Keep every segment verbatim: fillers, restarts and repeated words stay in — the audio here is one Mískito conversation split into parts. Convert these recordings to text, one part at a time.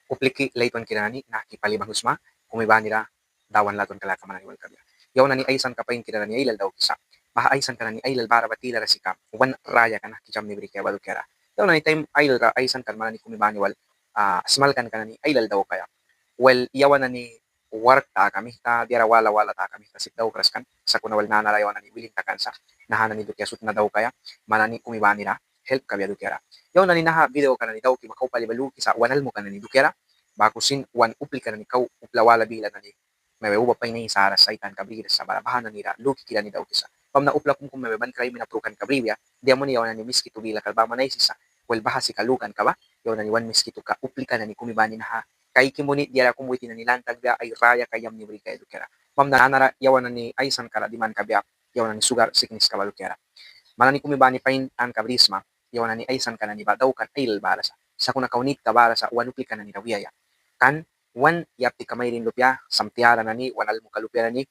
Upliki latwan kira nani nahki pali banghwisma, kumi banira Dawan latwan kalaka man nani wal kabia. Yawan nani aisanka pain kira nani ailal daukisa. Baha aisanka nani ailal bara ba tilara sika wan rayaka nahki yamni brikaia ba dukiara. Yawan nani taim ailal ra aisanka man nani kumi bani wal smalkanka nani ailal daukaia. Wel, yawan nani wark taka mihta, diara wala wala taka mihta sip daukras kan, sakuna wel nanara yawan nani wilin takan sa naha nani dukia sut na daukaia, man nani kumi banira help kabia dukiara. Yawan nani naha videoka nani dauki ba kau pali ba lukisa wan almuka nani dukiara, baku sin wan uplika nani kau upla wala bila nani mebe uba pain aisaras sa, ai tanka briras sa, bara baha nanira luki kira nani daukisa. Bamna upla kumkum mebe ban krai mina prukanka bribia, dia muni yawan nani Miskitu bila kat ba man aisisa. Wel, baha sika lukanka ba yawan nani wan Miskituka uplika nani kumi bani naha kaiki muni diara kum witin nani lan takbia ai rayaka yamni brikaia dukiara. Bamna nanara yawan nani aisankara diman kabia yawan nani sugar sikniska ba dukiara. Man nani kumi bani pain tanka brisma, yawan nani aisanka nani ba daukan ailal bara sa. Sakuna kau nitka bara sa wan uplika nanira wiaia. Kan wan yaptika mairin lupia, sam tiara nani, wan almuka lupia nani,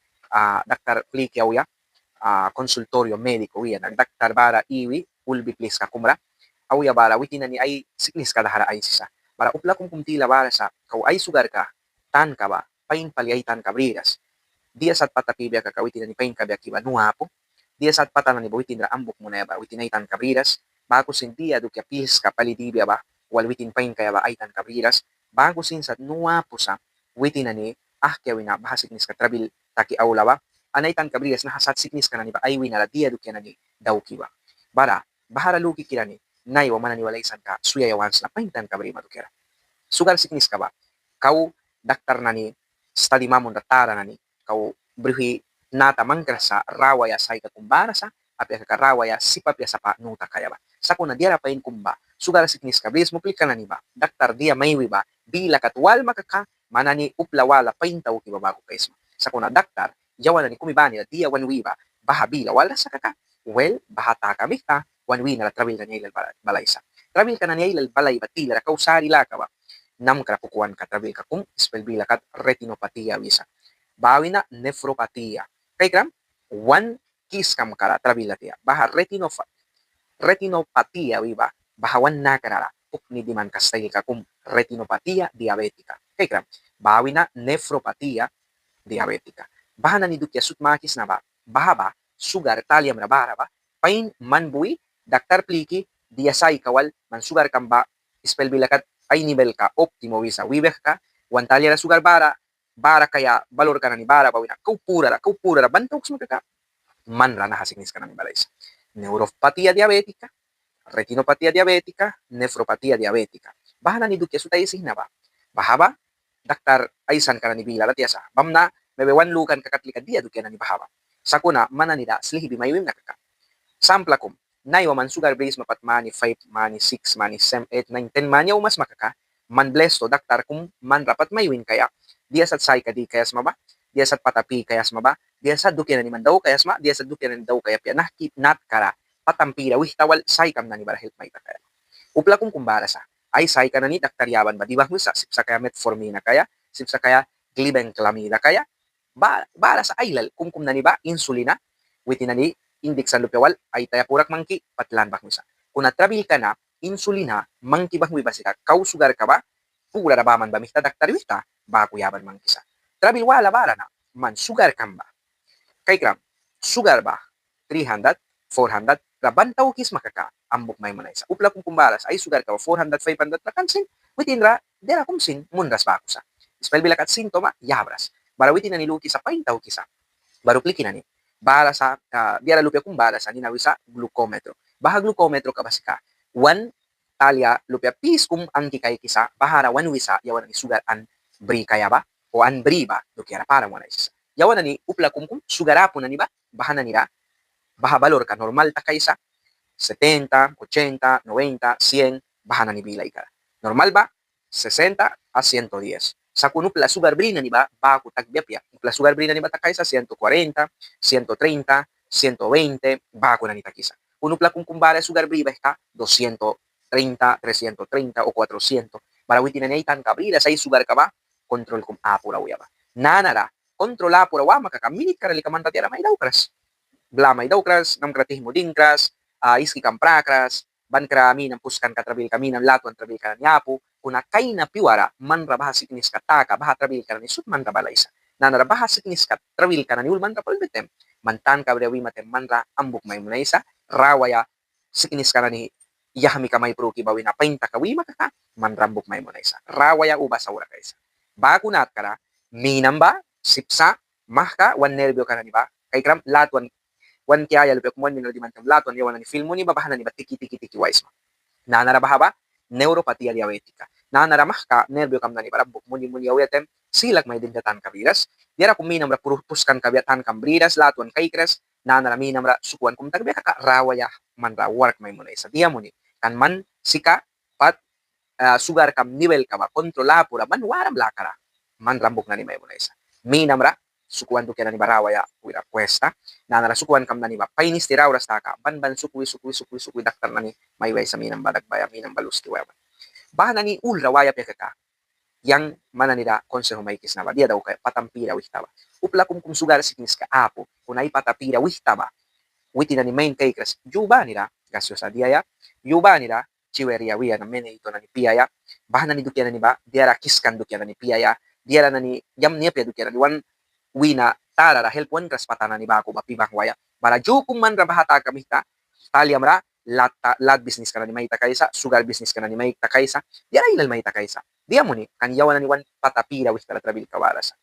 daktar pliki auya, consultorio médico wia na, daktar bara iwi ulbi pliska kumra auya bara witin nani ai sikniska dahra aisisa. Bara upla kumkum tila bara sa kau ai sugarka tanka ba pain pali ai tanka briras. Dia sat pata pibia kaka witin nani pain kabia ki ba nu apu. Dia sat pata nani ba witin ra ambuk munaia ba witin ai tanka briras. Baku sin dia dukia pilska pali dibia ba wal witin pain kaia ba ai tanka briras. Baku sin sat nu apu sa witin nani ahkia wina baha sikniska trabil taki aula ba. An ai tanka briras naha sat sikniska nani ba ai wina ra dia dukia nani dauki ba. Bara bahara luki kira nani naiwa man nani wal aisanka swiaia want sna pain tanka brima dukiara. Sugar sikniska ba kau daktar nani stadi mamunra tara nani kau brihwi nata mangkras sa rawaia saika kum bara sa, apia kaka rawaia sip apia sapa nu takaia ba. Sakuna diara pain kum ba sugar sikniska brisma uplika nani ba daktar dia maiwi ba bila kat walma kaka man nani upla wala pain tauki ba baku kaisma. Sakuna daktar yawan nani kumi banira dia wan wi ba baha bila walras sa kaka, wel, baha taka mihta wan wina ra trabil nani ailal balaisa. Trabilka nani ailal balai ba tilara kau sari laka ba namkra pukwanka trabilka kum ispel bila kat retinopatía wisa. Ba wina nefropatía. Kaikram, wan kiskamka ra trabil atia. Baha retinopa- retinopatía wi ba baha wan nakra ra pukni dimanka stailka kum retinopatía diabética. Kaikram, ba wina nefropatía diabética. Baha nani dukia sut makisna ba, baha ba sugar taliamra bara ba pain man bui daktar pliki dia saika wal man sugarkam ba ispel bila kat ai nivelka óptimo wisa, wibia kaka wan taliara sugar bara bara kaia balurka nani bara ba wina kau purara, kau purara ban tauksma kaka, man ra naha sikniska nani balaisa. Neuropatía diabética, retinopatía diabética, nefropatía diabética. Baha nani dukia sut aisisna ba, baha ba daktar aisanka nani bilara tiasa. Bamna mebe wan lukanka kat lika dia dukia nani baha ba. Sakuna man nanira slihbi mai wimna kaka. Sampla kum, naiwa man sugar brisma pat mani five, mani six, mani seven, eight, nine, ten mani aumasma kaka, man blesto daktar kum man ra pat mai win kaia. Dia sat saika di kaia sma ba, dia sat pata pi kaia sma ba, dia sat dukia nani man daukaia sma, dia sat dukia nani daukaia apia, nahki natkara patam pira wihta wal saikam nani bara help mai takaia. Upla kumkum bara sa ai saika nani daktar yaban ba di banghwisa, sip sa kaia metformina kaia, sip sa kaia glibenclamida kaia. Bara sa ailal kumkum nani ba insulina, witin nani indiksan lupia wal ai taya purak mangki pat lan banghwisa. Kuna trabilka na insulina mangki banghwi ba sika kau sugarka ba purara baman ba mihta daktar wihta baku yaban mangkisa. Trabil wala bara na man sugarkam ba, kaikram, sugar ba three hundred, four hundred ra ban taukisma kaka ambuk mai munaisa. Upla kumkum bara sa ai sugarka ba four hundred, five hundred ra kan sin, witin ra diara kum sin munras baku sa. Ispel bila kat síntoma yabras. Bara witin nani lukisa pain taukisa. Bara upliki nani bara sa, diara lupia kum bara sa nina wisa glucómetro. Baha glucómetroka ba sika wan talia lupia pis kum angki kaikisa, bahara wan wisa yawan nani sugar an bri kaia ba o an bri ba dukiara param wan aisisa. Yawan nani upla kumkum sugar apu nani ba, baha nanira baha valorka normal takaisa, setenta, ochenta, noventa, cien, baha nani bilaikara. Normal ba sesenta a ciento diez. Sakuna upla sugar bri nani ba baku takbia apia. Upla sugar bri nani ba takaisa ciento cuarenta, ciento treinta, ciento veinte, baku nani takisa. Kuna upla kumkum bara sugar bri ba sika doscientos treinta, trescientos treinta o cuatrocientos. Bara witin nani ai tanka briras ai sugarka ba control kum apura auya ba. Nanara control apura wama kaka minitkara lika man ra diara mai daukras. Bla mai daukras, namkra tihmu dingkras, iskikam prakras, ban kra minam puskanka trabilka, minam latwan trabilka nani apu, kuna kaina pyuara manra baha sikniska taka, baha trabilka nani sut manra balaisa. Nanara baha sikniska trabilka nani ul manra balbia taim, man tanka bri wima taim manra ambuk mai munaisa, rawaia sikniska nani yahmika mai pruki ba wina pain taka wima kaka, manra ambuk mai munaisa. Rawaia uba saura kaisa. Baku natkara minam ba sip sa mahka wan nervioka nani ba kaikram latwan wan kiaya lupia kum wan minara diman taim latwan yawan nani fil muni ba baha nani ba tiki tiki tiki waisma. Nanara baha ba neuropatía diabética. Nanara mahka nerviokam nani bara buk muni muni auya taim silak mai dimbia tanka briras. Diara kum minamra puskan kabia tankam briras, latwan kaikras, nanara minamra sukwan kum takbia kaka rawaia manra wark mai munaisa. Dia muni kan man sika pat sugarkam nivelka ba control apura man waram lakara manra ambuk nani mai munaisa. Minamra sukwan dukia nani ba rawaia wira cuesta. Nanara sukwankam nani ba pain isti rawras taka ban ban sukwi sukwi sukwi sukwi daktar nani mai waisa minam ba dakbaia, minam ba luski waia. Baha nani ulra waia apia kaka yang man nanira consejo maikisna ba dia daukaia, patam pira wihta ba. Upla kum kum sugar sikniska apu, kuna ai pata pira wihta ba. Witin nani main kaikras yu banira gaseosa diaia, yu banira chiweria wia na meneito nani piaia, baha nani dukia nani ba diara kiskan dukia nani piaia, diara nani yamni apia dukia nani wan wina tara ra help wankras pata nani baku ba pi banghwaia. Bara yu kum manra baha taka mihta taliamra lat bisniska nani mai takaisa, sugar bisniska nani mai takaisa, diara ailal mai takaisa. Dia muni kan yawan nani wan pata pira wihta ra trabilka bara sa.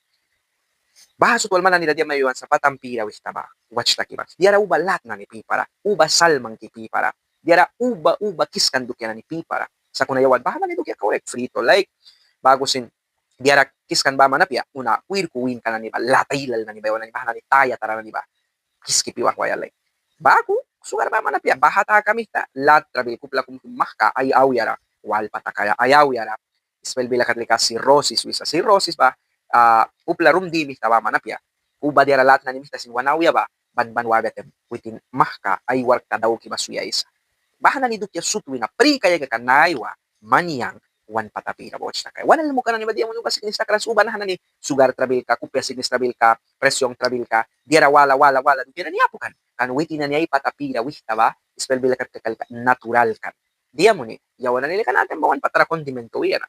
Baha sut wal man nanira dia mai wan sa patam pira wihta ba, wach taki ba. Diara uba lat nani pipara, uba sal mangki pipara, diara uba uba kiskan dukia nani pipara. Sakuna yawan baha nani dukia kaurek frito laik, baku sin diara kiskan baman apia, una kwirku winka nani ba lat ailal nani ba yawan nani baha nani taya tara nani ba kiski pi banghwaia laik. Baku sugar baman apia, baha taka mihta lat trabilka upla kum kum mahka ai auyara, walpa takaia ai auyara. Ispail bila kat lika cirrosis wisa, cirrosis ba upla rum di mihta baman apia. Uba diara lat nani mihta sin wan auya ba ban ban wabia taim witin mahka ai warkka dauki ba swiaisa. Baha nani dukia sut wina pri kaia kaka naiwa man yang wan pata pira ba wach takaia. Wan almuka nani ba dia muni uba siknis takras, uba naha nani sugar trabilka, kupia siknis trabilka, presión trabilka, diara wala wala wala dukia nani apu kan. Kan witin nani ai pata pira wihta ba ispail bila kat kaka lika natural kan. Dia muni yawan nani lika na taim ba wan patara condimento wi na.